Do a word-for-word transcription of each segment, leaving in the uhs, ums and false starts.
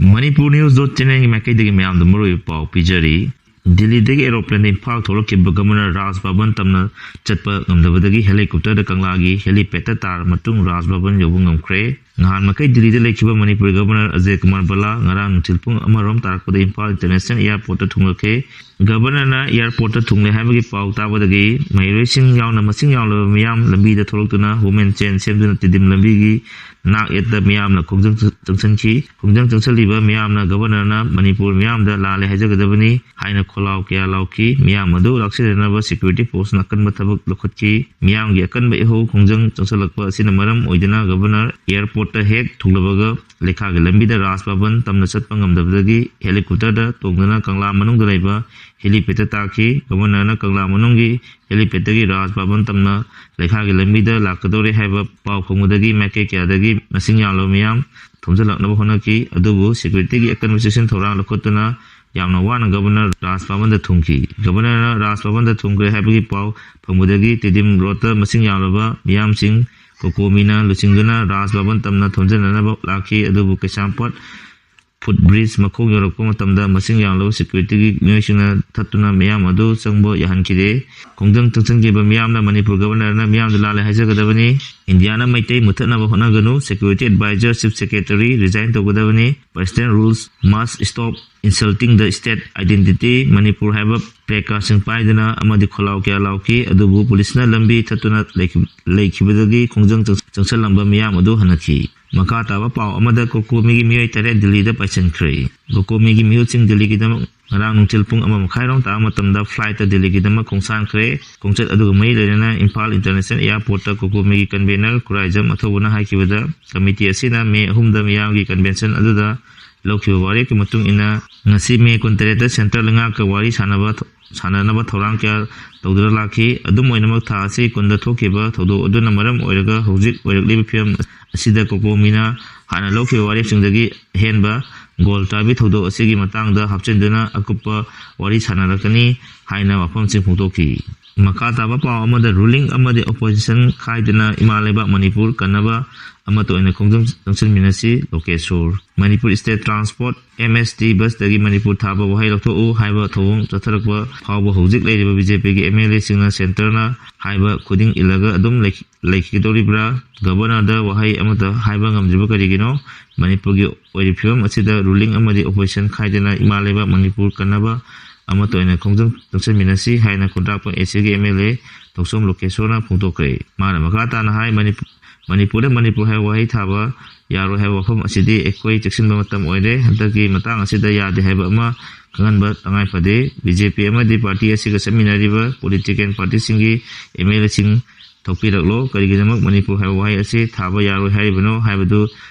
Manipur News dot channelꯒꯤ ꯃꯥꯏꯀꯩꯗꯒꯤ ꯃꯌꯥꯝꯗ ꯃꯔꯨꯑꯣꯏꯕ ꯄꯥꯎ ꯄꯤꯖꯔꯤ꯫ ꯗꯤꯜꯂꯤꯗꯒꯤ aeroplanꯗ ꯏꯝꯐꯥꯜ ꯊꯣꯛꯂꯛꯈꯤꯕ ꯒꯕꯔꯅꯔ ꯔꯥꯖ ꯚꯕꯟ ꯇꯝꯅ ꯆꯠꯄ ꯉꯝꯗꯕꯗꯒꯤ helicopterꯗ ꯀꯪꯂꯥꯒꯤ helipad ꯇꯥꯔ ꯃꯇꯨꯡ ꯔꯥꯖ ꯚꯕꯟ ꯌꯧꯕ ꯉꯝꯈ꯭ꯔꯦ꯫ ꯅꯍꯥꯟ ꯃꯈꯩ ꯗꯤꯜꯂꯤꯗ ꯂꯩꯈꯤꯕ ꯃꯅꯤꯄꯨꯔ ꯒꯕꯔꯅꯔ ꯑꯖꯌ ꯀꯨꯃꯥꯔ ꯚꯜꯂꯥ ꯉꯔꯥꯡ ꯅꯨꯡꯊꯤꯜ ꯄꯨꯡ ꯑꯃꯔꯣꯝ ꯇꯥꯔꯛꯄꯗ ꯏꯝꯐꯥꯜ International Airportꯇ ꯊꯨꯡꯂꯛꯈꯤ꯫ ꯒꯕꯔꯅꯔꯅ airportꯇ ꯊꯨꯡꯂꯦ ꯍꯥꯏꯕꯒꯤ ꯄꯥꯎ ꯇꯥꯕꯗꯒꯤ ꯃꯍꯩꯔꯣꯏꯁꯤꯡ ꯌꯥꯎꯅ ꯃꯁꯤꯡ ꯌꯥꯝꯂꯕ ꯃꯤꯌꯥꯝ ꯂꯝꯕꯤꯗ ꯊꯣꯛꯂꯛꯇꯨꯅ women chain ꯁꯦꯝꯗꯨꯅ ꯇꯤꯗꯤꯝ ꯂꯝꯕꯤꯒꯤ ꯅꯥꯛ ꯌꯦꯠꯇ ꯃꯤꯌꯥꯝꯅ ꯈꯣꯡꯖꯪ ꯆꯪꯁꯤꯟꯈꯤ꯫ ꯈꯣꯡꯖꯪ ꯆꯪꯁꯤꯜꯂꯤꯕ ꯃꯤꯌꯥꯝꯅ ꯒꯕꯔꯅꯔꯅ ꯃꯅꯤꯄꯨꯔ ꯃꯤꯌꯥꯝꯗ ꯂꯥꯜꯂꯦ ꯍꯥꯏꯖꯒꯗꯕꯅꯤ ꯍꯥꯏꯅ ꯈꯣꯜꯂꯥꯎ ꯀꯌꯥ ꯂꯥꯎꯈꯤ꯫ ꯃꯤꯌꯥꯝ ꯑꯗꯨ ꯂꯥꯛꯁꯤꯟꯅꯅꯕ security forceꯅ ꯑꯀꯟꯕ ꯊꯕꯛ ꯂꯧꯈꯠꯈꯤ꯫ ꯃꯤꯌꯥꯝꯒꯤ ꯑꯀꯟꯕ ꯏꯍꯧ ꯈꯣꯡꯖꯪ ꯆꯪꯁꯤꯜꯂꯛꯄ ꯑꯁꯤꯅ ꯃꯔꯝ ꯑꯣꯏꯗꯨꯅ ꯒꯕꯔꯅꯔ airportꯇ ꯍꯦꯛ ꯊꯨꯡꯂꯕꯒ ꯂꯩꯈꯥꯒꯤ ꯂꯝꯕꯤꯗ ꯔꯥꯖ ꯚꯕꯟ ꯇꯝꯅ ꯆꯠꯄ ꯉꯝꯗꯕꯗꯒꯤ helicopterꯗ ꯇꯣꯡꯗꯨꯅ ꯀꯪꯂꯥ ꯃꯅꯨꯡꯗ ꯂꯩꯕ helipad ꯇꯥꯈꯤ꯫ ꯒꯕꯔꯅꯔꯅ ꯀꯪꯂꯥ ꯃꯅꯨꯡꯒꯤ helipad ꯇꯒꯤ ꯔꯥꯖ ꯚꯕꯟ ꯇꯝꯅ ꯂꯩꯈꯥꯒꯤ ꯂꯝꯕꯤꯗ ꯂꯥꯛꯀꯗꯧꯔꯦ ꯍꯥꯏꯕ ꯄꯥꯎ ꯐꯪꯕꯗꯒꯤ ꯃꯥꯏꯀꯩ ꯀꯌꯥꯗꯒꯤ ꯃꯁꯤꯡ ꯌꯥꯝꯂꯕ ꯃꯤꯌꯥꯝ ꯊꯣꯝꯖꯤꯜꯂꯛꯅꯕ ꯍꯣꯠꯅꯈꯤ꯫ ꯑꯗꯨꯕꯨ securityꯒꯤ ꯑꯀꯟꯕ ꯆꯦꯛꯁꯤꯟ ꯊꯧꯔꯥꯡ ꯂꯧꯈꯠꯇꯨꯅ ꯌꯥꯝꯅ ꯋꯥꯅ ꯒꯕꯔꯅꯔ ꯔꯥꯖ ꯚꯕꯟꯗ ꯊꯨꯡꯈꯤ꯫ ꯒꯕꯔꯅꯔꯅ ꯔꯥꯖ ꯚꯕꯟꯗ ꯊꯨꯡꯈ꯭ꯔꯦ ꯍꯥꯏꯕꯒꯤ ꯄꯥꯎ ꯐꯪꯕꯗꯒꯤ ꯇꯤꯗꯤꯝ ꯔꯣꯗꯇ ꯃꯁꯤꯡ ꯌꯥꯝꯂꯕ ꯃꯤꯌꯥꯝꯁꯤꯡ ꯀꯣꯀꯣꯃꯤꯅ ꯂꯨꯆꯤꯡꯗꯨꯅ ꯔꯥꯖ ꯚꯕꯟ ꯇꯝꯅ ꯊꯣꯝꯖꯤꯟꯅꯅꯕ ꯂꯥꯛꯈꯤ꯫ ꯑꯗꯨꯕꯨ ꯀꯩꯁꯥꯝꯄꯥꯠ footbridge ꯃꯈꯣꯡ ꯌꯧꯔꯛꯄ ꯃꯇꯝꯗ ꯃꯁꯤꯡ ꯌꯥꯝꯂꯕ securityꯒꯤ ꯃꯤꯑꯣꯏꯁꯤꯡꯅ ꯊꯠꯇꯨꯅ ꯃꯤꯌꯥꯝ ꯑꯗꯨ ꯆꯪꯕ ꯌꯥꯍꯟꯈꯤꯗꯦ꯫ ꯈꯣꯡꯖꯪ ꯆꯪꯁꯤꯟꯈꯤꯕ ꯃꯤꯌꯥꯝꯅ ꯃꯅꯤꯄꯨꯔ ꯒꯕꯔꯅꯔꯅ ꯃꯤꯌꯥꯝꯗ ꯂꯥꯜꯂꯦ ꯍꯥꯏꯖꯒꯗꯕꯅꯤ꯫ ꯏꯟꯗꯤꯌꯥꯅ Meitei ꯃꯨꯠꯊꯠꯅꯕ ꯍꯣꯠꯅꯒꯅꯨ꯫ Security advisor, chief secretary resign ꯇꯧꯒꯗꯕꯅꯤ꯫ President rules must stop insulting the state identity꯫ Manipur ꯍꯥꯏꯕ placardꯁꯤꯡ ꯄꯥꯏꯗꯨꯅ ꯑꯃꯗꯤ ꯈꯣꯜꯂꯥꯎ ꯀꯌꯥ ꯂꯥꯎꯈꯤ꯫ ꯑꯗꯨꯕꯨ ꯄꯨꯂꯤꯁꯅ ꯂꯝꯕꯤ ꯊꯠꯇꯨꯅ ꯂꯩꯈꯤ-, ꯂꯩꯈꯤꯕꯗꯒꯤ ꯈꯣꯡꯖꯪ ꯆꯪ-, ꯆꯪꯁꯤꯜꯂꯝꯕ ꯃꯤꯌꯥꯝ ꯑꯗꯨ ꯍꯟꯅꯈꯤ꯫ ꯃꯈꯥ ꯇꯥꯕ ꯄꯥꯎ ꯑꯃꯗ ꯀꯣꯀꯣꯃꯤꯒꯤ ꯃꯤꯑꯣꯏ ꯇꯔꯦꯠ ꯗꯤꯜꯂꯤꯗ ꯄꯥꯏꯁꯤꯟꯈ꯭ꯔꯦ꯫ ꯀꯣꯀꯣꯃꯤꯒꯤ ꯃꯤꯍꯨꯠꯁꯤꯡ ꯗꯤꯜꯂꯤꯒꯤꯗꯃꯛ ꯉꯔꯥꯡ ꯅꯨꯡꯊꯤꯜ ꯄꯨꯡ ꯑꯃ ꯃꯈꯥꯏꯔꯣꯝ ꯇꯥꯕ ꯃꯇꯝꯗ flightꯇ ꯗꯤꯜꯂꯤꯒꯤꯗꯃꯛ ꯈꯣꯡꯁꯥꯟꯈ꯭ꯔꯦ꯫ ꯈꯣꯡꯆꯠ ꯑꯗꯨꯒ ꯃꯔꯤ ꯂꯩꯅꯅ Imphal International Airportꯇ ꯀꯣꯀꯣꯃꯤꯒꯤ convener Khuraijam ꯑꯊꯧꯕꯅ ꯍꯥꯏꯈꯤꯕꯗ committee ꯑꯁꯤꯅ May ꯑꯍꯨꯝꯗ ꯃꯤꯌꯥꯝꯒꯤ convention ꯑꯗꯨꯗ ꯂꯧꯈꯤꯕ ꯋꯥꯔꯦꯞꯀꯤ ꯃꯇꯨꯡ ꯏꯟꯅ ꯉꯁꯤ May ꯀꯨꯟꯇꯔꯦꯠꯇ central ꯂꯩꯉꯥꯛꯀ ꯋꯥꯔꯤ ꯁꯥꯟꯅꯕ ꯊ-, ꯁꯥꯟꯅꯅꯕ ꯊꯧꯔꯥꯡ ꯀꯌꯥ ꯇꯧꯗꯨꯅ ꯂꯥꯛꯈꯤ꯫ ꯑꯗꯨꯝ ꯑꯣꯏꯅꯃꯛ ꯊꯥ ꯑꯁꯤ ꯀꯨꯟꯗ ꯊꯣꯛꯈꯤꯕ ꯊꯧꯗꯣꯛ ꯑꯗꯨꯅ ꯃꯔꯝ ꯑꯣꯏꯔꯒ ꯍꯧꯖꯤꯛ ꯑꯣꯏꯔꯛꯂꯤꯕ ꯐꯤꯕꯝ ꯑꯁꯤꯗ ꯀꯣꯀꯣꯃꯤꯅ ꯍꯥꯟꯅ ꯂꯧꯈꯤꯕ ꯋꯥꯔꯦꯞꯁꯤꯡꯗꯒꯤ ꯑꯍꯦꯟꯕ ꯒꯣꯜ ꯇꯥꯕꯤ ꯊꯧꯗꯣꯛ ꯑꯁꯤꯒꯤ ꯃꯇꯥꯡꯗ ꯍꯥꯞꯆꯤꯟꯗꯨꯅ ꯑꯀꯨꯞꯄ ꯋꯥꯔꯤ ꯁꯥꯟꯅꯔꯛꯀꯅꯤ ꯍꯥꯏꯅ ꯋꯥꯐꯝꯁꯤꯡ ꯐꯣꯡꯗꯣꯛꯈꯤ꯫ ꯃꯈꯥ ꯇꯥꯕ ꯄꯥꯎ ꯑꯃꯗ ruling ꯑꯃꯗꯤ opposition ꯈꯥꯏꯗꯨꯅ ꯏꯃꯥ ꯂꯩꯕꯥꯛ ꯃꯅꯤꯄꯨꯔ ꯀꯟꯅꯕ ꯑꯃꯠꯇ ꯑꯣꯏꯅ ꯈꯣꯡꯖꯪ ꯆꯪꯁꯤꯟꯃꯤꯟꯅꯁꯤ꯫ ꯂꯣꯀꯦꯁꯣꯔ꯫ ꯃꯅꯤꯄꯨꯔ ꯁ꯭ꯇꯦꯠ ꯇ꯭ꯔꯥꯟꯁꯄꯣꯔꯠ, ꯑꯦꯝ ꯑꯦꯁ ꯇꯤ, ꯕꯁꯇꯒꯤ ꯃꯅꯤꯄꯨꯔ ꯊꯥꯕ ꯋꯥꯍꯩ ꯂꯧꯊꯣꯛꯎ ꯍꯥꯏꯕ ꯊꯧꯑꯣꯡ ꯆꯠꯊꯔꯛꯄ ꯐꯥꯎꯕ ꯍꯧꯖꯤꯛ ꯂꯩꯔꯤꯕ ꯕꯤ ꯖꯦ ꯄꯤꯒꯤ ꯑꯦꯝ ꯑꯦꯜ ꯑꯦꯁꯤꯡꯅ ꯁꯦꯟꯇꯔꯅ ꯍꯥꯏꯕ ꯈꯨꯗꯤꯡ ꯏꯜꯂꯒ ꯑꯗꯨꯝ ꯂꯩꯈꯤ-, ꯂꯩꯈꯤꯒꯗꯧꯔꯤꯕ꯭ꯔꯥ? ꯒꯕꯔꯅꯔꯗ ꯋꯥꯍꯩ ꯑꯃꯠꯇ ꯍꯥꯏꯕ ꯉꯝꯗ꯭ꯔꯤꯕ ꯀꯔꯤꯒꯤꯅꯣ? ꯃꯅꯤꯄꯨꯔꯒꯤ ꯑꯣꯏꯔꯤꯕ ꯐꯤꯕꯝ ꯑꯁꯤꯗ ꯔꯨꯂꯤꯡ ꯑꯃꯗꯤ ꯑꯣꯄꯣꯖꯤꯁꯟ ꯈꯥꯏꯗꯅ ꯏꯃꯥ ꯂꯩꯕꯥꯛ ꯃꯅꯤꯄꯨꯔ ꯀꯟꯅꯕ ꯑꯃꯠꯇ ꯑꯣꯏꯅ ꯈꯣꯡꯖꯪ ꯆꯪꯁꯤꯟꯃꯤꯟꯅꯁꯤ ꯍꯥꯏꯅ ꯈꯨꯟꯗ꯭ꯔꯥꯛꯄꯝ ꯑꯦ ꯁꯤꯒꯤ ꯑꯦꯝ ꯑꯦꯜ ꯑꯦ ꯊꯣꯛꯆꯣꯝ ꯂꯣꯀꯦꯁꯣꯔꯅ ꯐꯣꯡꯗꯣꯛꯈ꯭ꯔꯦ꯫ ꯃꯥꯅ ꯃꯈꯥ ꯇꯥꯅ ꯍꯥꯏ, ꯃꯅꯤꯄꯨꯔ ꯃꯅꯤꯄꯨꯔꯗ ꯃꯅꯤꯄꯨꯔ ꯍꯥꯏꯕ ꯋꯥꯍꯩ ꯊꯥꯕ ꯌꯥꯔꯣꯏ ꯍꯥꯏꯕ ꯋꯥꯐꯝ ꯑꯁꯤꯗꯤ ꯑꯩꯈꯣꯏ ꯆꯦꯛꯁꯤꯟꯕ ꯃꯇꯝ ꯑꯣꯏꯔꯦ꯫ ꯍꯟꯗꯛꯀꯤ ꯃꯇꯥꯡ ꯑꯁꯤꯗ ꯌꯥꯗꯦ ꯍꯥꯏꯕ ꯑꯃ ꯈꯪꯍꯟꯕ ꯇꯉꯥꯏ ꯐꯗꯦ꯫ ꯕꯤ ꯖꯦ ꯄꯤ ꯑꯃꯗꯤ ꯄꯥꯔꯇꯤ ꯑꯁꯤꯒ ꯆꯠꯃꯤꯟꯅꯔꯤꯕ ꯄꯣꯂꯤꯇꯤꯀꯦꯜ ꯄꯥꯔꯇꯤꯁꯤꯡꯒꯤ ꯑꯦꯝ ꯑꯦꯜ ꯑꯦꯁꯤꯡ ꯊꯣꯛꯄꯤꯔꯛꯂꯣ꯫ ꯀꯔꯤꯒꯤꯗꯃꯛ ꯃꯅꯤꯄꯨꯔ ꯍꯥꯏꯕ ꯋꯥꯍꯩ ꯑꯁꯤ ꯊꯥꯕ ꯌꯥꯔꯣꯏ ꯍꯥꯏꯔꯤꯕꯅꯣ ꯍꯥꯏꯕꯗꯨ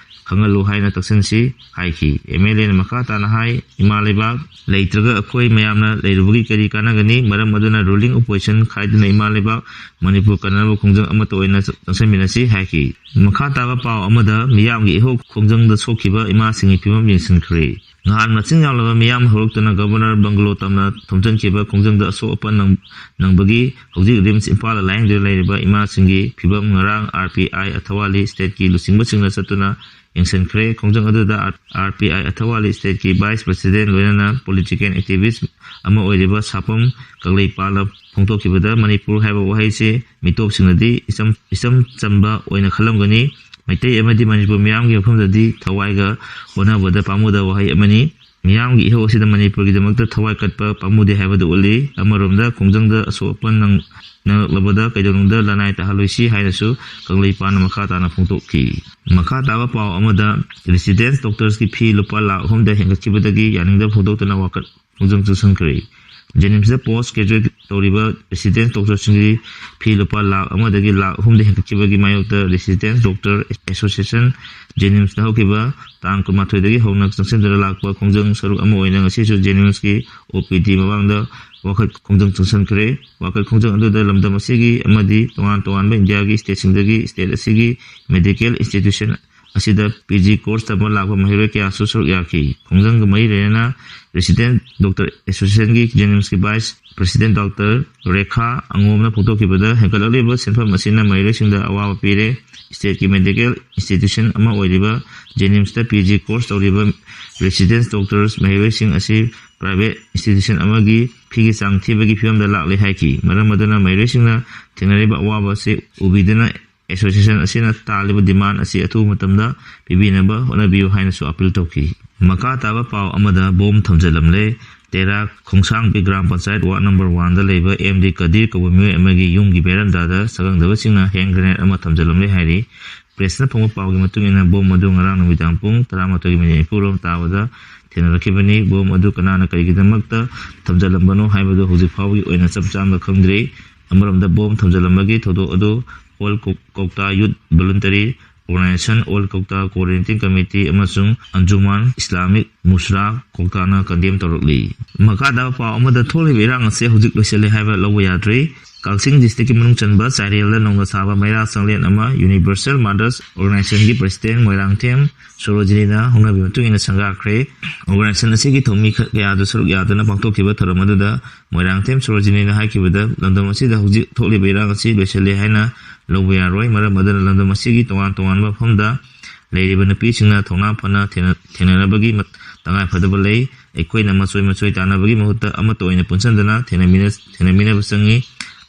ꯈꯪꯍꯜꯂꯨ ꯍꯥꯏꯅ ꯇꯛꯁꯟꯁꯤ ꯍꯥꯏꯈꯤ꯫ ꯑꯦꯝ ꯑꯦꯜ ꯑꯦꯅ ꯃꯈꯥ ꯇꯥꯅ ꯍꯥꯏ, ꯏꯃꯥ ꯂꯩꯕꯥꯛ ꯂꯩꯇ꯭ꯔꯒ ꯑꯩꯈꯣꯏ ꯃꯌꯥꯝꯅ ꯂꯩꯔꯨꯕꯒꯤ ꯀꯔꯤ ꯀꯥꯟꯅꯒꯅꯤ? ꯃꯔꯝ ꯑꯗꯨꯅ ꯔꯨꯂꯤꯡ ꯑꯣꯄꯣꯖꯤꯁꯟ ꯈꯥꯏꯗꯨꯅ ꯏꯃꯥ ꯂꯩꯕꯥꯛ ꯃꯅꯤꯄꯨꯔ ꯀꯟꯅꯅꯕ ꯈꯣꯡꯖꯪ ꯑꯃꯠꯇ ꯑꯣꯏꯅ ꯆꯪꯁꯤꯟꯃꯤꯟꯅꯁꯤ ꯍꯥꯏꯈꯤ꯫ ꯃꯈꯥ ꯇꯥꯕ ꯄꯥꯎ ꯑꯃꯗ ꯃꯤꯌꯥꯝꯒꯤ ꯏꯍꯧ ꯈꯣꯡꯖꯪꯗ ꯁꯣꯛꯈꯤꯕ ꯏꯃꯥꯁꯤꯡꯒꯤ ꯐꯤꯕꯝ ꯌꯦꯡꯁꯤꯟꯈ꯭ꯔꯦ꯫ ꯅꯍꯥꯟ ꯃꯁꯤꯡ ꯌꯥꯝꯂꯕ ꯃꯤꯌꯥꯝ ꯍꯧꯔꯛꯇꯨꯅ ꯒꯕꯔꯅꯔ ꯕꯪꯒꯂꯣ ꯇꯝꯅ ꯊꯣꯝꯖꯤꯟꯈꯤꯕ ꯈꯣꯡꯖꯪꯗ ꯑꯁꯣꯛ ꯑꯄꯟ ꯅꯪ-, ꯅꯪꯕꯒꯤ ꯍꯧꯖꯤꯛ ꯔꯤꯝꯁ ꯏꯝꯐꯥꯜꯗ ꯂꯥꯌꯦꯡꯗꯨꯅ ꯂꯩꯔꯤꯕ ꯏꯃꯥꯁꯤꯡꯒꯤ ꯐꯤꯕꯝ ꯉꯔꯥꯡ ꯑꯥꯔ ꯄꯤ ꯑꯥꯏ ꯑꯊꯋꯥꯂꯤ ꯁ꯭ꯇꯦꯠꯀꯤ ꯂꯨꯆꯤꯡꯕꯁꯤꯡꯅ ꯆꯠꯇꯨꯅ ꯌꯦꯡꯁꯤꯟꯈ꯭ꯔꯦ꯫ ꯈꯣꯡꯖꯪ ꯑꯗꯨꯗ ꯑꯥꯔ ꯄꯤ ꯑꯥꯏ ꯑꯊꯋꯥꯂꯤ ꯁ꯭ꯇꯦꯠꯀꯤ ꯚꯥꯏꯁ ꯄ꯭ꯔꯁꯤꯗꯦꯟ ꯂꯣꯏꯅꯅ ꯄꯣꯂꯤꯇꯤꯀꯦꯜ ꯑꯦꯛꯇꯤꯚꯤꯁ ꯑꯃ ꯑꯣꯏꯔꯤꯕ ꯁꯥꯄꯝ ꯀꯪꯂꯩꯄꯥꯜꯅ ꯐꯣꯡꯗꯣꯛꯈꯤꯕꯗ ꯃꯅꯤꯄꯨꯔ ꯍꯥꯏꯕ ꯋꯥꯍꯩꯁꯤ ꯃꯤꯇꯣꯞꯁꯤꯡꯅꯗꯤ ꯏꯆꯝ, ꯏꯆꯝ ꯆꯝꯕ ꯑꯣꯏꯅ ꯈꯜꯂꯝꯒꯅꯤ꯫ ꯃꯩꯇꯩ ꯑꯃꯗꯤ ꯃꯅꯤꯄꯨꯔ ꯃꯤꯌꯥꯝꯒꯤ ꯃꯐꯝꯗꯗꯤ ꯊꯋꯥꯏꯒ ꯍꯣꯠꯅꯕꯗ ꯄꯥꯝꯃꯨꯗꯕ ꯋꯥꯍꯩ ꯑꯃꯅꯤ꯫ ꯃꯤꯌꯥꯝꯒꯤ ꯏꯍꯧ ꯑꯁꯤꯗ ꯃꯅꯤꯄꯨꯔꯒꯤꯗꯃꯛꯇ ꯊꯋꯥꯏ ꯀꯠꯄ ꯄꯥꯝꯃꯨꯗꯦ ꯍꯥꯏꯕꯗꯨ ꯎꯠꯂꯤ꯫ ꯑꯃꯔꯣꯝꯗ ꯈꯣꯡꯖꯪꯗ ꯑꯁꯣꯛ ꯑꯄꯟ ꯅꯪ-, ꯅꯪꯂꯛꯂꯕꯗ ꯀꯩꯗꯧꯅꯨꯡꯗ ꯂꯅꯥꯏ ꯇꯥꯍꯜꯂꯣꯏꯁꯤ ꯍꯥꯏꯅꯁꯨ ꯀꯪꯂꯩꯄꯥꯛꯅ ꯃꯈꯥ ꯇꯥꯅ ꯐꯣꯡꯗꯣꯛꯈꯤ꯫ ꯃꯈꯥ ꯇꯥꯕ ꯄꯥꯎ ꯑꯃꯗ, ꯔꯦꯁꯤꯗꯦꯟꯁ ꯗꯣꯛꯇꯔꯁꯀꯤ ꯐꯤ ꯂꯨꯄꯥ ꯂꯥꯈ ꯑꯍꯨꯝꯗ ꯍꯦꯟꯒꯠꯈꯤꯕꯗꯒꯤ ꯌꯥꯅꯤꯡꯗꯕ ꯐꯣꯡꯗꯣꯛꯇꯨꯅ ꯋꯥꯀꯠ ꯈꯣꯡꯖꯪ ꯆꯪꯁꯤꯟꯈ꯭ꯔꯦ꯫ ꯖꯦꯅꯤꯝꯁꯇ ꯄꯣꯁ ꯒ꯭ꯔꯦꯖꯨꯑꯦꯠ ꯇꯧꯔꯤꯕ ꯔꯦꯁꯤꯗꯦꯟꯁ ꯗꯣꯛꯇꯔꯁꯤꯡꯒꯤ ꯐꯤ ꯂꯨꯄꯥ ꯂꯥꯈ ꯑꯃꯗꯒꯤ ꯂꯥꯈ ꯑꯍꯨꯝꯗ ꯍꯦꯟꯒꯠꯈꯤꯕꯒꯤ ꯃꯥꯌꯣꯛꯇ ꯔꯦꯁꯤꯗꯦꯟꯁ ꯗꯣꯛꯇꯔ ꯑꯦꯁꯣꯁꯤꯌꯦꯁꯟ, ꯖꯦꯅꯤꯝꯁꯇ ꯍꯧꯈꯤꯕ ꯇꯥꯡ ꯀꯨꯟꯃꯥꯊꯣꯏꯗꯒꯤ ꯍꯧꯅ ꯆꯪꯁꯤꯟꯗꯨꯅ ꯂꯥꯛꯄ ꯈꯣꯡꯖꯪ ꯁꯔꯨꯛ ꯑꯃ ꯑꯣꯏꯅ ꯉꯁꯤꯁꯨ ꯖꯦꯅꯤꯝꯁꯀꯤ ꯑꯣ ꯄꯤ ꯗꯤ ꯃꯃꯥꯡꯗ ꯋꯥꯀꯠ ꯈꯣꯡꯖꯪ ꯆꯪꯁꯤꯟꯈ꯭ꯔꯦ꯫ ꯋꯥꯀꯠ ꯈꯣꯡꯖꯪ ꯑꯗꯨꯗ ꯂꯝꯗꯝ ꯑꯁꯤꯒꯤ ꯑꯃꯗꯤ ꯇꯣꯉꯥꯟ ꯇꯣꯉꯥꯟꯕ ꯏꯟꯗꯤꯌꯥꯒꯤ ꯁ꯭ꯇꯦꯠꯁꯤꯡꯗꯒꯤ ꯁ꯭ꯇꯦꯠ ꯑꯁꯤꯒꯤ ꯃꯦꯗꯤꯀꯦꯜ ꯏꯟꯁꯇꯤꯇ꯭ꯌꯨꯁꯟ ꯑꯁꯤꯗ ꯄꯤ ꯖꯤ ꯀꯣꯔꯁ ꯇꯝꯕ ꯂꯥꯛꯄ ꯃꯍꯩꯔꯣꯏ ꯀꯌꯥꯁꯨ ꯁꯔꯨꯛ ꯌꯥꯈꯤ꯫ ꯈꯣꯡꯖꯪꯒ ꯃꯔꯤ ꯂꯩꯅꯅ ꯔꯦꯁꯤꯗꯦꯟꯠ ꯗꯣꯛꯇꯔ ꯑꯦꯁꯣꯁꯤꯌꯦꯁꯟꯒꯤ ꯖꯦꯅꯤꯝꯁꯀꯤ ꯚꯥꯏꯁ ꯄ꯭ꯔꯦꯁꯤꯗꯦꯟꯠ ꯗꯣꯛꯇꯔ ꯔꯦꯈꯥ ꯑꯉꯣꯝꯅ ꯐꯣꯡꯗꯣꯛꯈꯤꯕꯗ, ꯍꯦꯟꯒꯠꯂꯛꯂꯤꯕ ꯁꯦꯟꯐꯝ ꯑꯁꯤꯅ ꯃꯍꯩꯔꯣꯏꯁꯤꯡꯗ ꯑꯋꯥꯕ ꯄꯤꯔꯦ꯫ ꯁ꯭ꯇꯦꯠꯀꯤ ꯃꯦꯗꯤꯀꯦꯜ ꯏꯟꯁꯇꯤꯇ꯭ꯌꯨꯁꯟ ꯑꯃ ꯑꯣꯏꯔꯤꯕ ꯖꯦꯅꯤꯝꯁꯇ ꯄꯤ ꯖꯤ ꯀꯣꯔꯁ ꯇꯧꯔꯤꯕ ꯔꯦꯁꯤꯗꯦꯟꯠ ꯗꯣꯛꯇꯔꯁ ꯃꯍꯩꯔꯣꯏꯁꯤꯡ ꯑꯁꯤ ꯄ꯭ꯔꯥꯏꯚꯦꯠ ꯏꯟꯁꯇꯤꯇ꯭ꯌꯨꯁꯟ ꯑꯃꯒꯤ ꯐꯤꯒꯤ ꯆꯥꯡ ꯊꯤꯕꯒꯤ ꯐꯤꯕꯝꯗ ꯂꯥꯛꯂꯦ ꯍꯥꯏꯈꯤ꯫ ꯃꯔꯝ ꯑꯗꯨꯅ ꯃꯍꯩꯔꯣꯏꯁꯤꯡꯅ ꯊꯦꯡꯅꯔꯤꯕ ꯑꯋꯥꯕ ꯑꯁꯤ ꯎꯕꯤꯗꯨꯅ ꯑꯦꯁꯣꯁꯤꯌꯦꯁꯟ ꯑꯁꯤꯅ ꯇꯥꯜꯂꯤꯕ ꯗꯤꯃꯥꯟ ꯑꯁꯤ ꯑꯊꯨꯕ ꯃꯇꯝꯗ ꯄꯤꯕꯤꯅꯕ ꯍꯣꯠꯅꯕꯤꯌꯨ ꯍꯥꯏꯅꯁꯨ ꯑꯄꯤꯜ ꯇꯧꯈꯤ꯫ ꯃꯈꯥ ꯇꯥꯕ ꯄꯥꯎ ꯑꯃꯗ ꯕꯣꯝ ꯊꯝꯖꯤꯜꯂꯝꯂꯦ꯫ ꯇꯦꯔꯥ ꯈꯣꯡꯁꯥꯡꯕꯤ ꯒ꯭ꯔꯥꯝ ꯄꯟꯆꯥꯌꯠ ꯋꯥꯔꯗ ꯅꯝꯕꯔ ꯋꯥꯟꯗ ꯂꯩꯕ ꯑꯦꯝ ꯗꯤ ꯀꯗꯤꯔ ꯀꯧꯕ ꯃꯤꯑꯣꯏ ꯑꯃꯒꯤ ꯌꯨꯝꯒꯤ ꯕꯦꯔꯟꯗꯥꯗ ꯁꯛꯈꯪꯗꯕꯁꯤꯡꯅ ꯍꯦꯟ ꯒ꯭ꯔꯦꯅꯦꯗ ꯑꯃ ꯊꯝꯖꯤꯜꯂꯝꯂꯦ ꯍꯥꯏꯔꯤ꯫ ꯄ꯭ꯔꯦꯁꯅ ꯐꯪꯕ ꯄꯥꯎꯒꯤ ꯃꯇꯨꯡ ꯏꯟꯅ, ꯕꯣꯝ ꯑꯗꯨ ꯉꯔꯥꯡ ꯅꯨꯃꯤꯗꯥꯡ ꯄꯨꯡ ꯇꯔꯥꯃꯥꯊꯣꯏꯒꯤ ꯃꯤꯅꯤꯠ ꯅꯤꯐꯨꯔꯣꯝ ꯇꯥꯕꯗ ꯊꯦꯡꯅꯔꯛꯈꯤꯕꯅꯤ꯫ ꯕꯣꯝ ꯑꯗꯨ ꯀꯅꯥꯅ ꯀꯔꯤꯒꯤꯗꯃꯛꯇ ꯊꯝꯖꯤꯜꯂꯝꯕꯅꯣ ꯍꯥꯏꯕꯗꯨ ꯍꯧꯖꯤꯛ ꯐꯥꯎꯕꯒꯤ ꯑꯣꯏꯅ ꯆꯞ ꯆꯥꯕ ꯈꯪꯗ꯭ꯔꯤ꯫ ꯑꯃꯔꯣꯝꯗ, ꯕꯣꯝ ꯊꯝꯖꯤꯜꯂꯝꯕꯒꯤ ꯊꯧꯗꯣꯛ ꯑꯗꯨ ꯑꯣꯜ ꯀꯧ-, ꯀꯧꯇꯥ ꯌꯨꯠ ꯚꯣꯂꯨꯟꯇꯔꯤ ꯑꯣꯔꯒꯅꯥꯏꯖꯦꯁꯟ, ꯑꯣꯜ ꯀꯧꯇꯥ ꯀꯣꯑꯣꯔꯗꯤꯅꯦꯇꯤꯡ ꯀꯃꯤꯇꯤ ꯑꯃꯁꯨꯡ ꯑꯟꯖꯨꯃꯥꯟ ꯏꯁꯂꯥꯃꯤꯛ ꯃꯨꯁꯔꯥ ꯀꯧꯇꯥꯅ ꯀꯟꯗꯦꯝ ꯇꯧꯔꯛꯂꯤ꯫ ꯃꯈꯥ ꯇꯥꯕ ꯄꯥꯎ ꯑꯃꯗ, ꯊꯣꯛꯂꯤꯕ ꯏꯔꯥꯡ ꯑꯁꯤ ꯍꯧꯖꯤꯛ ꯂꯣꯏꯁꯤꯜꯂꯦ ꯍꯥꯏꯕ ꯂꯧꯕ ꯌꯥꯗ꯭ꯔꯤ꯫ ꯀꯛꯆꯤꯡ ꯗꯤꯁꯇ꯭ꯔꯤꯛꯀꯤ ꯃꯅꯨꯡ ꯆꯟꯕ ꯆꯥꯏꯔꯦꯜꯗ ꯅꯧꯅ ꯁꯥꯕ ꯃꯩꯔꯥ ꯆꯥꯛꯂꯦꯟ ꯑꯃ ꯌꯨꯅꯤꯚꯔꯁꯦꯜ ꯃꯥꯗꯔꯁ ꯑꯣꯔꯒꯅꯥꯏꯖꯦꯁꯟꯒꯤ ꯄ꯭ꯔꯦꯁꯤꯗꯦꯟꯠ ꯃꯣꯏꯔꯥꯡꯊꯦꯝ ꯁꯣꯔꯣꯖꯤꯅꯤꯅ ꯍꯧꯅꯕꯤ ꯃꯇꯨꯡ ꯏꯟꯅ ꯁꯪꯒꯥꯈ꯭ꯔꯦ꯫ ꯑꯣꯔꯒꯅꯥꯏꯖꯦꯁꯟ ꯑꯁꯤꯒꯤ ꯊꯧꯃꯤ ꯈ-, ꯀꯌꯥꯗꯨ ꯁꯔꯨꯛ ꯌꯥꯗꯨꯅ ꯄꯥꯡꯊꯣꯛꯈꯤꯕ ꯊꯧꯔꯝ ꯑꯗꯨꯗ ꯃꯣꯏꯔꯥꯡꯊꯦꯝ ꯁꯣꯔꯣꯖꯤꯅꯤꯅ ꯍꯥꯏꯈꯤꯕꯗ, ꯂꯝꯗꯝ ꯑꯁꯤꯗ ꯍꯧꯖꯤꯛ ꯊꯣꯛꯂꯤꯕ ꯏꯔꯥꯡ ꯑꯁꯤ ꯂꯣꯏꯁꯤꯜꯂꯦ ꯍꯥꯏꯅ ꯂꯧꯕ ꯌꯥꯔꯣꯏ꯫ ꯃꯔꯝ ꯑꯗꯨꯅ ꯂꯝꯗꯝ ꯑꯁꯤꯒꯤ ꯇꯣꯉꯥꯟ ꯇꯣꯉꯥꯟꯕ ꯃꯐꯝꯗ ꯂꯩꯔꯤꯕ ꯅꯨꯄꯤꯁꯤꯡꯅ ꯊꯧꯅꯥ ꯐꯅ ꯊꯦꯡꯅ-, ꯊꯦꯡꯅꯅꯕꯒꯤ ꯃꯠ-, ꯇꯉꯥꯏ ꯐꯗꯕ ꯂꯩ꯫ ꯑꯩꯈꯣꯏꯅ ꯃꯆꯣꯏ ꯃꯆꯣꯏ ꯇꯥꯟꯅꯕꯒꯤ ꯃꯍꯨꯠꯇ ꯑꯃꯠꯇ ꯑꯣꯏꯅ ꯄꯨꯟꯁꯤꯟꯗꯨꯅ ꯊꯦꯡꯅꯃꯤꯟꯅ-, ꯊꯦꯡꯅꯃꯤꯟꯅꯕ ꯆꯪꯏ꯫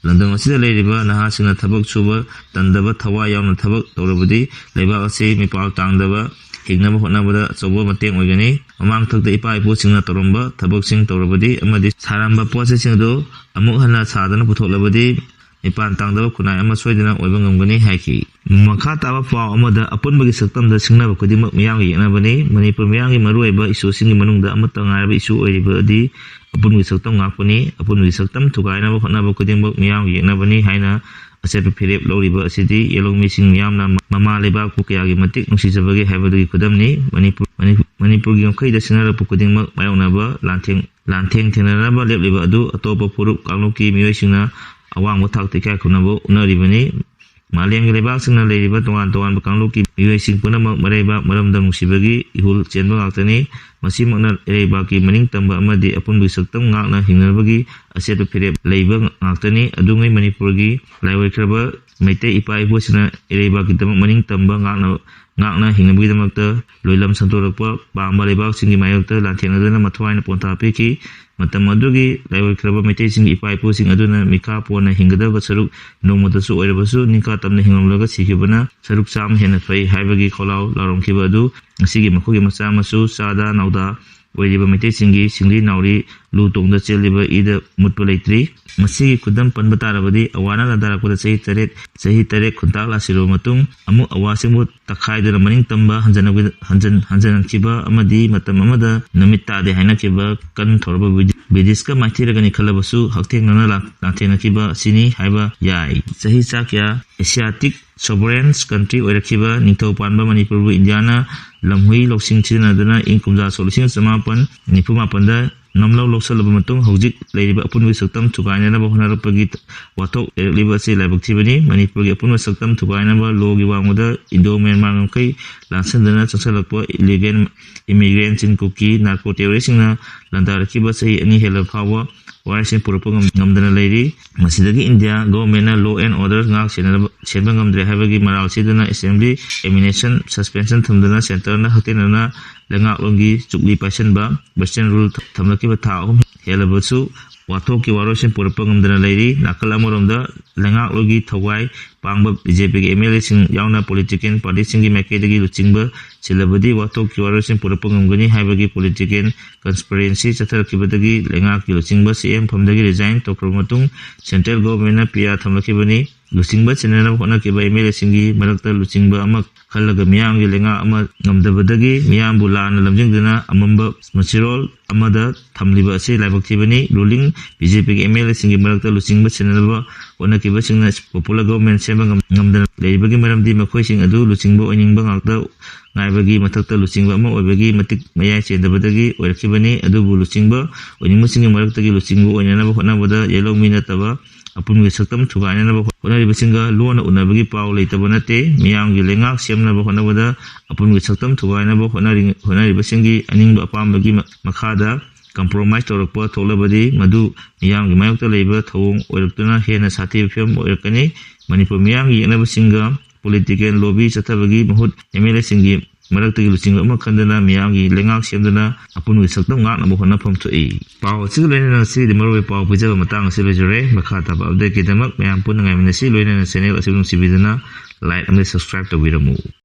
ꯂꯝꯗꯝ ꯑꯁꯤꯗ ꯂꯩꯔꯤꯕ ꯅꯍꯥꯁꯤꯡꯅ ꯊꯕꯛ ꯁꯨꯕ ꯇꯟꯗꯕ, ꯊꯋꯥꯏ ꯌꯥꯎꯅ ꯊꯕꯛ ꯇꯧꯔꯕꯗꯤ ꯂꯩꯕꯥꯛ ꯑꯁꯤ ꯃꯤꯄꯥꯜ ꯇꯥꯡꯗꯕ ꯍꯤꯡꯅꯕ ꯍꯣꯠꯅꯕꯗ ꯑꯆꯧꯕ ꯃꯇꯦꯡ ꯑꯣꯏꯒꯅꯤ꯫ ꯃꯃꯥꯡꯊꯛꯇ ꯏꯄꯥ ꯏꯄꯨꯁꯤꯡꯅ ꯇꯧꯔꯝꯕ ꯊꯕꯛꯁꯤꯡ ꯇꯧꯔꯕꯗꯤ ꯑꯃꯗꯤ ꯁꯥꯔꯝꯕ ꯄꯣꯠ ꯆꯩꯁꯤꯡ ꯑꯗꯨ ꯑꯃꯨꯛ ꯍꯟꯅ ꯁꯥꯗꯅ ꯄꯨꯊꯣꯛꯂꯕꯗꯤ ꯃꯤꯄꯥꯟ ꯇꯥꯡꯗꯕ ꯈꯨꯟꯅꯥꯏ ꯑꯃ ꯁꯣꯏꯗꯅ ꯑꯣꯏꯕ ꯉꯝꯒꯅꯤ ꯍꯥꯏꯈꯤ꯫ ꯃꯈꯥ ꯇꯥꯕ ꯄꯥꯎ ꯑꯃꯗ, ꯑꯄꯨꯟꯕꯒꯤ ꯁꯛꯇꯝꯗ ꯁꯤꯡꯅꯕ ꯈꯨꯗꯤꯡꯃꯛ ꯃꯤꯌꯥꯝꯒꯤ ꯌꯦꯛꯅꯕꯅꯤ꯫ ꯃꯅꯤꯄꯨꯔ ꯃꯤꯌꯥꯝꯒꯤ ꯃꯔꯨꯑꯣꯏꯕ ꯏꯁꯨꯁꯤꯡꯒꯤ ꯃꯅꯨꯡꯗ ꯑꯃꯠꯇ ꯉꯥꯏꯔꯕ ꯏꯁꯨ ꯑꯣꯏꯔꯤꯕꯗꯤ ꯑꯄꯨꯟꯕꯒꯤ ꯁꯛꯇꯝ ꯉꯥꯛꯄꯅꯤ꯫ ꯑꯄꯨꯟꯕꯒꯤ ꯁꯛꯇꯝ ꯊꯨꯒꯥꯏꯅꯕ ꯍꯣꯠꯅꯕ ꯈꯨꯗꯤꯡꯃꯛ ꯃꯤꯌꯥꯝꯒꯤ ꯌꯦꯛꯅꯕꯅꯤ ꯍꯥꯏꯅ ꯑꯆꯦꯠꯄ ꯐꯤꯔꯦꯞ ꯂꯧꯔꯤꯕ ꯑꯁꯤꯗꯤ ꯌꯦꯜꯍꯧꯃꯤꯁꯤꯡ ꯃꯤꯌꯥꯝꯅ ꯃꯃꯥ ꯂꯩꯕꯥꯛꯄꯨ ꯀꯌꯥꯒꯤ ꯃꯇꯤꯛ ꯅꯨꯡꯁꯤꯖꯕꯒꯦ ꯍꯥꯏꯕꯗꯨꯒꯤ ꯈꯨꯗꯝꯅꯤ꯫ ꯃꯅꯤꯄꯨꯔ, ꯃꯅꯤ-, ꯃꯅꯤꯄꯨꯔꯒꯤ ꯉꯝꯈꯩꯗ ꯁꯤꯡꯅꯔꯛꯄ ꯈꯨꯗꯤꯡꯃꯛ ꯃꯥꯌꯣꯛꯅꯕ ꯂꯥꯟꯊꯦꯡ-, ꯂꯥꯟꯊꯦꯡ ꯊꯦꯡꯅꯅꯕ ꯂꯦꯞꯂꯤꯕ ꯑꯗꯨ ꯑꯇꯣꯞꯄ ꯐꯨꯔꯨꯞ ꯀꯥꯡꯂꯨꯞꯀꯤ ꯃꯤꯑꯣꯏꯁꯤꯡꯅ ꯑꯋꯥꯡꯕ ꯊꯥꯛꯇ ꯏꯀꯥꯏ ꯈꯨꯝꯅꯕ ꯎꯠꯅꯔꯤꯕꯅꯤ꯫ ꯃꯥꯂꯦꯝꯒꯤ ꯂꯩꯕꯥꯛꯁꯤꯡꯅ ꯂꯩꯔꯤꯕ ꯇꯣꯉꯥꯟ ꯇꯣꯉꯥꯟꯕ ꯀꯥꯡꯂꯨꯞꯀꯤ ꯃꯤꯑꯣꯏꯁꯤꯡ ꯄꯨꯝꯅꯃꯛ ꯃꯔꯩꯕꯥꯛ ꯃꯔꯝꯗꯝ ꯅꯨꯡꯁꯤꯕꯒꯤ ꯏꯍꯨꯜ ꯆꯦꯟꯕ ꯉꯥꯛꯇꯅꯤ꯫ ꯃꯁꯤꯃꯛꯅ ꯏꯔꯩꯕꯥꯛꯀꯤ ꯃꯅꯤꯡ ꯇꯝꯕ ꯑꯃꯗꯤ ꯑꯄꯨꯟꯕꯒꯤ ꯁꯛꯇꯝ ꯉꯥꯛꯅ ꯍꯤꯡꯅꯕꯒꯤ ꯑꯆꯦꯠꯄ ꯐꯤꯔꯦꯞ ꯂꯩꯕ ꯉꯥꯛꯇꯅꯤ꯫ ꯑꯗꯨꯉꯩ ꯃꯅꯤꯄꯨꯔꯒꯤ ꯂꯥꯏꯑꯣꯏꯈ꯭ꯔꯕ ꯃꯩꯇꯩ ꯏꯄꯥ ꯏꯄꯨꯁꯤꯡꯅ ꯏꯔꯩꯕꯥꯛꯀꯤꯗꯃꯛ ꯃꯅꯤꯡ ꯇꯝꯕ ꯉꯥꯛꯅ, ꯉꯥꯛꯅ ꯍꯤꯡꯅꯕꯒꯤꯗꯃꯛꯇ ꯂꯣꯏꯂꯝ ꯁꯟꯗꯣꯔꯛꯄ ꯄꯥꯝꯕ ꯂꯩꯕꯥꯛꯁꯤꯡꯒꯤ ꯃꯥꯌꯣꯛꯇ ꯂꯥꯟꯊꯦꯡꯅꯗꯨꯅ ꯃꯊ꯭ꯋꯥꯏꯅ ꯄꯣꯟꯊꯥ ꯄꯤꯈꯤ꯫ ꯃꯇꯝ ꯑꯗꯨꯒꯤ ꯂꯥꯏꯑꯣꯏꯈ꯭ꯔꯕ ꯃꯩꯇꯩꯁꯤꯡꯒꯤ ꯏꯄꯥ ꯏꯄꯨꯁꯤꯡ ꯑꯗꯨꯅ ꯃꯤꯈꯥ ꯄꯣꯟꯅ ꯍꯤꯡꯒꯗꯕ ꯁꯔꯨꯛ ꯅꯣꯡꯃꯇꯁꯨ ꯑꯣꯏꯔꯕꯁꯨ ꯅꯤꯡꯈꯥ ꯇꯝꯅ ꯍꯤꯡꯂꯝꯂꯒ ꯁꯤꯈꯤꯕꯅ ꯁꯔꯨꯛ ꯆꯥꯝꯃ ꯍꯦꯟꯅ ꯐꯩ ꯍꯥꯏꯕꯒꯤ ꯈꯣꯜꯂꯥꯎ ꯂꯥꯎꯔꯝꯈꯤꯕ ꯑꯗꯨ ꯉꯁꯤꯒꯤ ꯃꯈꯣꯏꯒꯤ ꯃꯆꯥ ꯃꯁꯨ ꯆꯥꯗꯥ ꯅꯥꯎꯗꯥ ꯑꯣꯏꯔꯤꯕ ꯃꯩꯇꯩꯁꯤꯡꯒꯤ ꯁꯤꯡꯂꯤ ꯅꯥꯎꯔꯤ ꯂꯨ ꯇꯣꯡꯗ ꯆꯦꯜꯂꯤꯕ ꯏꯗ ꯃꯨꯠꯄ ꯂꯩꯇ꯭ꯔꯤ꯫ ꯃꯁꯤꯒꯤ ꯈꯨꯗꯝ ꯄꯟꯕ ꯇꯥꯔꯕꯗꯤ, ꯑꯋꯥꯅ ꯂꯥꯟꯗꯥꯔꯛꯄꯗ ꯆꯍꯤ ꯇꯔꯦꯠ, ꯆꯍꯤ ꯇꯔꯦꯠ ꯈꯨꯟꯇꯥꯛ ꯂꯥꯁꯤꯜꯂꯕ ꯃꯇꯨꯡ ꯑꯃꯨꯛ ꯑꯋꯥꯁꯤꯡꯕꯨ ꯇꯛꯈꯥꯏꯗꯨꯅ ꯃꯅꯤꯡ ꯇꯝꯕ ꯍꯟꯖꯟ-, ꯍꯟꯖꯟ-, ꯍꯟꯖꯟꯈꯤꯕ ꯑꯃꯗꯤ ꯃꯇꯝ ꯑꯃꯗ ꯅꯨꯃꯤꯠ ꯇꯥꯗꯦ ꯍꯥꯏꯅꯈꯤꯕ ꯀꯟ ꯊꯧꯔꯕ ꯕ꯭ꯔꯤꯇꯤꯁꯀ ꯃꯥꯏꯊꯤꯔꯒꯅꯤ ꯈꯜꯂꯕꯁꯨ ꯍꯛꯊꯦꯡꯅꯅ ꯂꯥꯟ-, ꯂꯥꯟꯊꯦꯡꯅꯈꯤꯕ ꯑꯁꯤꯅꯤ ꯍꯥꯏꯕ ꯌꯥꯏ꯫ ꯆꯍꯤ ꯆꯥ ꯀꯌꯥ ꯑꯦꯁꯤꯌꯥꯇꯤꯛ sovereign country ꯑꯣꯏꯔꯛꯈꯤꯕ ꯅꯤꯡꯊꯧ ꯄꯥꯟꯕ ꯃꯅꯤꯄꯨꯔꯕꯨ ꯏꯟꯗꯤꯌꯥꯅ ꯂꯝꯍꯨꯏ ꯂꯧꯁꯤꯡ ꯁꯤꯖꯤꯟꯅꯗꯨꯅ ꯏꯪ ꯀꯨꯝꯖꯥ ꯁꯣꯛ ꯂꯤꯁꯤꯡ ꯆꯃꯥꯄꯟ ꯅꯤꯐꯨ ꯃꯥꯄꯟꯗ ꯅꯝꯂꯧ ꯂꯧꯁꯤꯜꯂꯕ ꯃꯇꯨꯡ, ꯍꯧꯖꯤꯛ ꯂꯩꯔꯤꯕ ꯑꯄꯨꯟꯕꯒꯤ ꯁꯛꯇꯝ ꯊꯨꯒꯥꯏꯅꯅꯕ ꯍꯣꯠꯅꯔꯛꯄꯒꯤ ꯋꯥꯊꯣꯛ ꯂꯩꯔꯛꯂꯤꯕ ꯑꯁꯤ ꯂꯥꯏꯕꯛ ꯊꯤꯕꯅꯤ꯫ ꯃꯅꯤꯄꯨꯔꯒꯤ ꯑꯄꯨꯟꯕ ꯁꯛꯇꯝ ꯊꯨꯒꯥꯏꯅꯕ ꯂꯣꯒꯤ ꯋꯥꯡꯃꯗ ꯏꯟꯗꯣ ꯃ꯭ꯌꯥꯟꯃꯥꯔ ꯉꯝꯈꯩ ꯂꯥꯟꯁꯤꯟꯗꯨꯅ ꯆꯪꯁꯤꯜꯂꯛꯄ illegal immigrantꯁꯤꯡ, ꯀꯨꯀꯤ narco terroristꯁꯤꯡꯅ ꯂꯥꯟꯗꯥꯔꯛꯈꯤꯕ ꯆꯍꯤ ꯑꯅꯤ ꯍꯦꯜꯂꯕ ꯐꯥꯎꯕ ꯋꯥꯔꯦꯞꯁꯤꯡ ꯄꯨꯔꯛꯄ ꯉꯝ-, ꯉꯝꯗꯅ ꯂꯩꯔꯤ꯫ ꯃꯁꯤꯗꯒꯤ ꯏꯟꯗꯤꯌꯥ governmentꯅ law and order ꯉꯥꯛ ꯁꯦꯟꯅꯕ, ꯁꯦꯟꯕ ꯉꯝꯗ꯭ꯔꯦ ꯍꯥꯏꯕꯒꯤ ꯃꯔꯥꯜ ꯁꯤꯗꯨꯅ assembly ammunition suspension ꯊꯝꯗꯨꯅ centreꯅ ꯍꯛꯊꯦꯡꯅꯅ ꯂꯩꯉꯥꯛꯂꯣꯟꯒꯤ ꯆꯨꯛꯂꯤ ꯄꯥꯏꯁꯟꯕ, western rule ꯊꯝꯂꯛꯈꯤꯕ ꯊꯥ ꯑꯍꯨꯝ ꯍꯦꯜꯂꯕꯁꯨ ꯋꯥꯊꯣꯛꯀꯤ ꯋꯥꯔꯣꯏꯁꯤꯟ ꯄꯨꯔꯛꯄ ꯉꯝꯗꯅ ꯂꯩꯔꯤ꯫ ꯅꯥꯀꯜ ꯑꯃꯔꯣꯝꯗ ꯂꯩꯉꯥꯛꯂꯣꯏꯒꯤ ꯊꯋꯥꯏ ꯄꯥꯡꯕ BJPꯒꯤ MLAꯁꯤꯡ ꯌꯥꯎꯅ political partyꯁꯤꯡꯒꯤ ꯃꯥꯏꯀꯩꯗꯒꯤ ꯂꯨꯆꯤꯡꯕ ꯁꯤꯜꯂꯕꯗꯤ ꯋꯥꯊꯣꯛꯀꯤ ꯋꯥꯔꯣꯏꯁꯤꯟ ꯄꯨꯔꯛꯄ ꯉꯝꯒꯅꯤ ꯍꯥꯏꯕꯒꯤ political conspiracy ꯆꯠꯊꯔꯛꯈꯤꯕꯗꯒꯤ ꯂꯩꯉꯥꯛꯀꯤ ꯂꯨꯆꯤꯡꯕ CM ꯐꯝꯗꯒꯤ resign ꯇꯧꯈ꯭ꯔꯕ ꯃꯇꯨꯡ central governmentꯅ PR ꯊꯝꯂꯛꯈꯤꯕꯅꯤ꯫ ꯂꯨꯆꯤꯡꯕ ꯁꯤꯟꯅꯅꯕ ꯍꯣꯠꯅꯈꯤꯕ MLAꯁꯤꯡꯒꯤ ꯃꯔꯛꯇ ꯂꯨꯆꯤꯡꯕ ꯑꯃ ꯈꯜꯂꯒ ꯃꯤꯌꯥꯝꯒꯤ ꯂꯩꯉꯥꯛ ꯑꯃ ꯉꯝꯗꯕꯗꯒꯤ ꯃꯤꯌꯥꯝꯕꯨ ꯂꯥꯟꯅ ꯂꯝꯖꯤꯡꯗꯨꯅ ꯑꯃꯝꯕ ꯃꯆꯤꯔꯣꯜ ꯑꯃꯗ ꯊꯝꯂꯤꯕ ꯑꯁꯤ ꯂꯥꯏꯕꯛ ꯊꯤꯕꯅꯤ꯫ Ruling BJPꯒꯤ MLAꯁꯤꯡꯒꯤ ꯃꯔꯛꯇ ꯂꯨꯆꯤꯡꯕ ꯁꯤꯟꯅꯅꯕ ꯍꯣꯠꯅꯈꯤꯕꯁꯤꯡꯅ popular government ꯁꯦꯝꯕ ꯉꯝ-, ꯉꯝꯗꯅ ꯂꯩꯔꯤꯕꯒꯤ ꯃꯔꯝꯗꯤ ꯃꯈꯣꯏꯁꯤꯡ ꯑꯗꯨ ꯂꯨꯆꯤꯡꯕ ꯑꯣꯏꯅꯤꯡꯕ ꯉꯥꯛꯇ ꯉꯥꯏꯕꯒꯤ ꯃꯊꯛꯇ ꯂꯨꯆꯤꯡꯕ ꯑꯃ ꯑꯣꯏꯕꯒꯤ ꯃꯇꯤꯛ ꯃꯌꯥꯏ ꯆꯦꯟꯗꯕꯗꯒꯤ ꯑꯣꯏꯔꯛꯈꯤꯕꯅꯤ꯫ ꯑꯗꯨꯕꯨ ꯂꯨꯆꯤꯡꯕ ꯑꯣꯏꯅꯤꯡꯕꯁꯤꯡꯒꯤ ꯃꯔꯛꯇꯒꯤ ꯂꯨꯆꯤꯡꯕ ꯑꯣꯏꯅꯅꯕ ꯍꯣꯠꯅꯕꯗ ꯌꯦꯜꯍꯧꯃꯤ ꯅꯠꯇꯕ ꯑꯄꯨꯟꯕꯒꯤ ꯁꯛꯇꯝ ꯊꯨꯒꯥꯏꯅꯅꯕ ꯍꯣꯠꯅꯔꯤꯕꯁꯤꯡꯒ ꯂꯣꯟꯅ ꯎꯅꯕꯒꯤ ꯄꯥꯎ ꯂꯩꯇꯕ ꯅꯠꯇꯦ꯫ ꯃꯤꯌꯥꯝꯒꯤ ꯂꯩꯉꯥꯛ ꯁꯦꯝꯅꯕ ꯍꯣꯠꯅꯕꯗ ꯑꯄꯨꯟꯕꯒꯤ ꯁꯛꯇꯝ ꯊꯨꯒꯥꯏꯅꯕ ꯍꯣꯠꯅꯔꯤ-, ꯍꯣꯠꯅꯔꯤꯕꯁꯤꯡꯒꯤ ꯑꯅꯤꯡꯕ ꯑꯄꯥꯝꯕꯒꯤ ꯃ-, ꯃꯈꯥꯗ compromise ꯇꯧꯔꯛꯄ ꯊꯣꯛꯂꯕꯗꯤ ꯃꯗꯨ ꯃꯤꯌꯥꯝꯒꯤ ꯃꯥꯌꯣꯛꯇ ꯂꯩꯕ ꯊꯧꯑꯣꯡ ꯑꯣꯏꯔꯛꯇꯨꯅ ꯍꯦꯟꯅ ꯁꯥꯊꯤꯕ ꯐꯤꯕꯝ ꯑꯣꯏꯔꯛꯀꯅꯤ꯫ ꯃꯅꯤꯄꯨꯔ ꯃꯤꯌꯥꯝꯒꯤ ꯌꯦꯛꯅꯕꯁꯤꯡꯒ political lobby ꯆꯠꯊꯕꯒꯤ ꯃꯍꯨꯠ M L A ꯁꯤꯡꯒꯤ ꯃꯔꯛꯇꯒꯤ ꯂꯨꯆꯤꯡꯕ ꯑꯃ ꯈꯟꯗꯨꯅ ꯃꯤꯌꯥꯝꯒꯤ ꯂꯩꯉꯥꯛ ꯁꯦꯝꯗꯨꯅ ꯑꯄꯨꯟꯕꯒꯤ ꯁꯛꯇꯝ ꯉꯥꯛꯅꯕ ꯍꯣꯠꯅꯐꯝ ꯊꯣꯛꯏ꯫ ꯄꯥꯎ ꯑꯁꯤꯒ ꯂꯣꯏꯅꯅ ꯉꯁꯤꯒꯤꯗꯤ ꯃꯔꯨꯑꯣꯏꯕ ꯄꯥꯎ ꯄꯤꯖꯕ ꯃꯇꯥꯡ ꯑꯁꯤ ꯂꯣꯏꯖꯔꯦ꯫ ꯃꯈꯥ ꯇꯥꯕ update ꯀꯤꯗꯃꯛ ꯃꯌꯥꯝ ꯄꯨꯟꯅ ꯉꯥꯏꯃꯤꯟꯅꯁꯤ꯫ ꯂꯣꯏꯅꯅ channel ꯑꯁꯤꯕꯨ ꯅꯨꯡꯁꯤꯕꯤꯗꯨꯅ like ꯑꯃꯗꯤ subscribe ꯇꯧꯕꯤꯔꯝꯃꯨ꯫